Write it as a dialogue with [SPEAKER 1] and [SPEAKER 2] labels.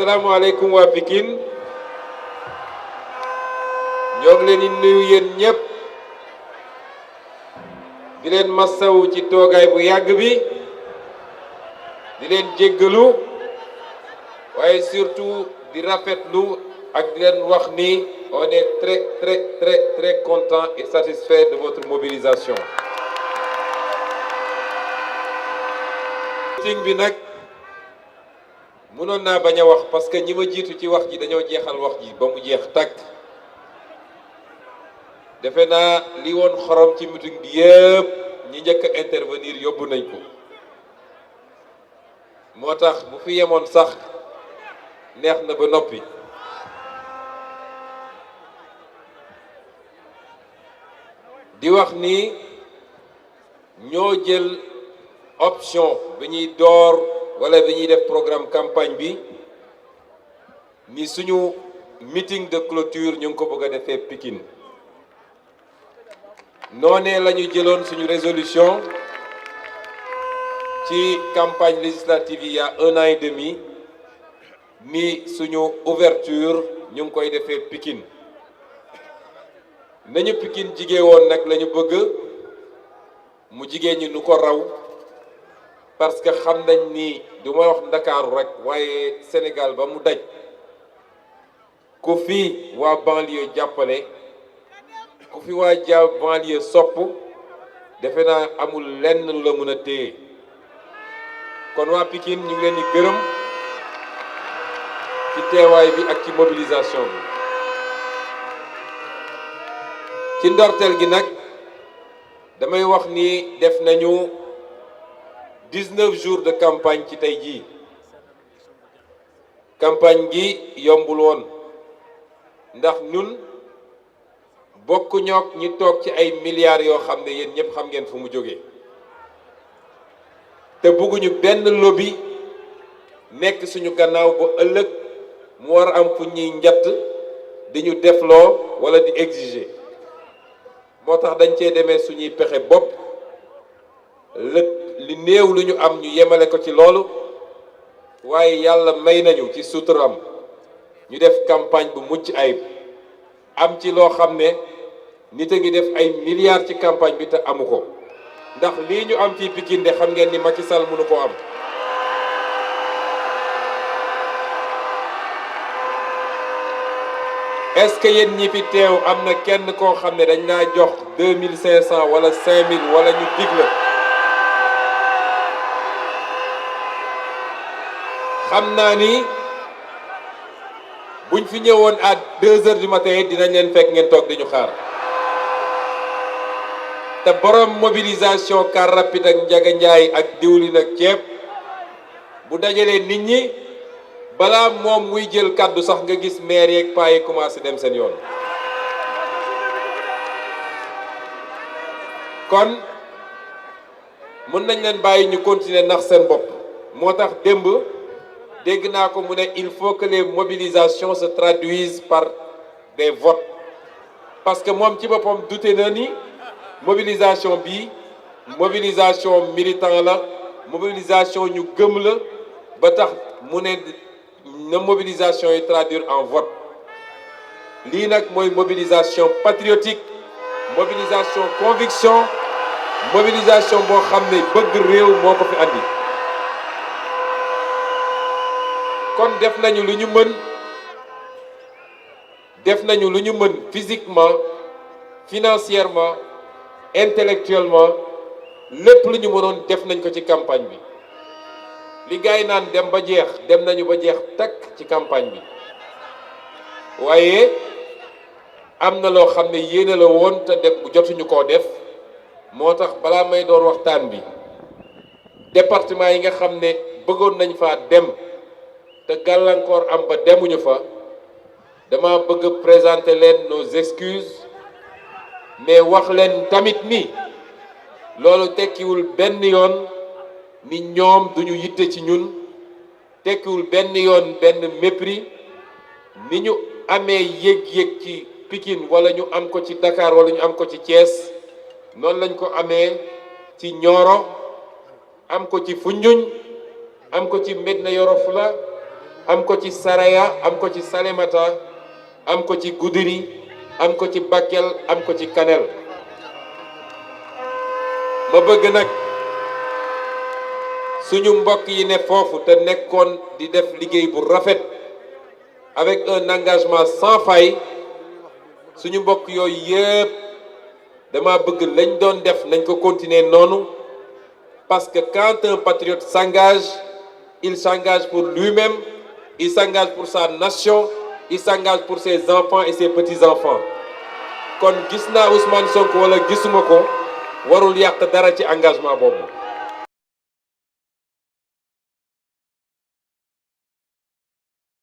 [SPEAKER 1] salaamaaleykum waa Pikine ñoo ngi leen di nuyu yéen ñëpp di leen massawu ci toogaay bu yàgg bi di leen jéggalu waaye surtout di rafetlu ak di leen wax ni on est très content et satisfait de votre mobilisation. meeting bi nag mënoon naa bañ a wax parce que ñi ma jiitu ci wax ji dañoo jeexal wax ji ba mu jeex tàkk defe naa li woon xorom ci meeting bi yëpp ñi njëkk a intervenir yóbbu nañ ko moo tax bu fi yemoon sax neex na ba noppi di wax ni ñoo jël option bi ñuy door wala bi ñuy def programme campagne bi ni suñu meeting de clôture ñu ngi ko bëgg a defee Pikine noonee la ñu jëloon suñu résolution ci campagne législative il y a 1 an et demi ni suñu ouverture ñu ngi koy defee Pikine nañu Pikine jigee woon nag la ñu bëgg mu jigéen ñi nu ko raw parce que xam nañ ni du may wax Ndakaaru rek waaye Sénégal ba mu daj ku fi waa banlieue jàppale ku fi waa banlieue sopp defe naa amul lenn lu la mën a téye kon waa Pikine ñu ngi leen di gërëm ci teewaay bi ak ci mobilisation bi ci ndorteel gi nag damay wax ni def nañu 19 jours de campagne ci tey jii campagne gi yombul woon ndax ñun bokk ñook ñi toog ci ay milliards yoo xam ne yéen ñëpp xam ngeen fu mu jógee te bëgguñu benn lobby nekk suñu gannaaw ba ëllëg mu war a am fu ñuy njatt di ñu defloo wala di exiger moo tax dañ cee demee suñuy pexe bopp li néew lu ñu am ñu yemale ko ci loolu waaye yàlla may nañu ci suturam ñu def campagne bu mucc ayib am ci loo xam ne nit a ngi def ay milliards ci campagne bi te amu ko ndax lii ñu am ci Pikine de xam ngeen ni Macky Sall mënu ko am est-ce que yéen ñi fi teew am na kenn koo xam ne dañ naa jox 2500 wala 5000 wala ñu dig la xam naa ni buñ fi ñëwoon à 2 heures du matin dinañ leen fekk ngeen toog di ñu xaar te borom mobilisation car rapide ak njaga njaay ak diwlin ak ceeb bu dajalee nit ñi balaa moom muy jël kàddu sax nga gis maire yeeg paa yi commencé dem seen yoon kon mën nañ leen bàyyi ñu continuer nax seen bopp moo tax démb dégg naa ko mu ne il faut que les mobilisations se traduisent par des votes parce que moom ci boppam douté na ni mobilisation bi mobilisation militant la mobilisation ñu gëm la ba tax mu ne na mobilisation yi traduire en vote lii nag mooy mobilisation patriotique mobilisation conviction mobilisation boo xam ne bëgg réew moo ko fi andi kon def nañu lu ñu mën physiquement financièrement intellectuellement lépp lu ñu mënoon def nañ ko ci campagne bi li gars yi naan dem ba jeex dem nañu ba jeex takk ci campagne bi waaye am na loo xam ne yéene la woon te def jotuñu koo def moo tax balaa may door waxtaan bi département yi nga xam ne bëggoon nañ faa dem te gàllankoor am ba demuñu fa dama bëgg présenter leen nos excuses mais wax leen tamit ni loolu tekkiwul benn yoon ni ñoom duñu yitte ci ñun tekkiwul benn yoon benn mépris ni ñu amee yëg-yëg ci Pikine wala ñu am ko ci Dakar wala ñu am ko ci Thiès noonu lañ ko amee ci Nioro am ko ci Foundiougne am ko ci Médina Yoro Foulah am ko ci Saraya am ko ci Salémata am ko ci Goudiri am ko ci Bakel am ko ci Kanel ma bëgg nag suñu mbokk yi ne foofu te nekkoon di def liggéey bu rafet avec un engagement sans faille suñu mbokk yooyu yëpp dama bëgg lañ doon def nañ ko continuer noonu parce que quand un patriote s'engage, il s'engage pour lui-même, il s'engage pour sa nation, il s'engage pour ses enfants et ses petits-enfants. Kon gis naa Ousmane Sonko wala gisuma ko warul yàq dara ci engagement boobu.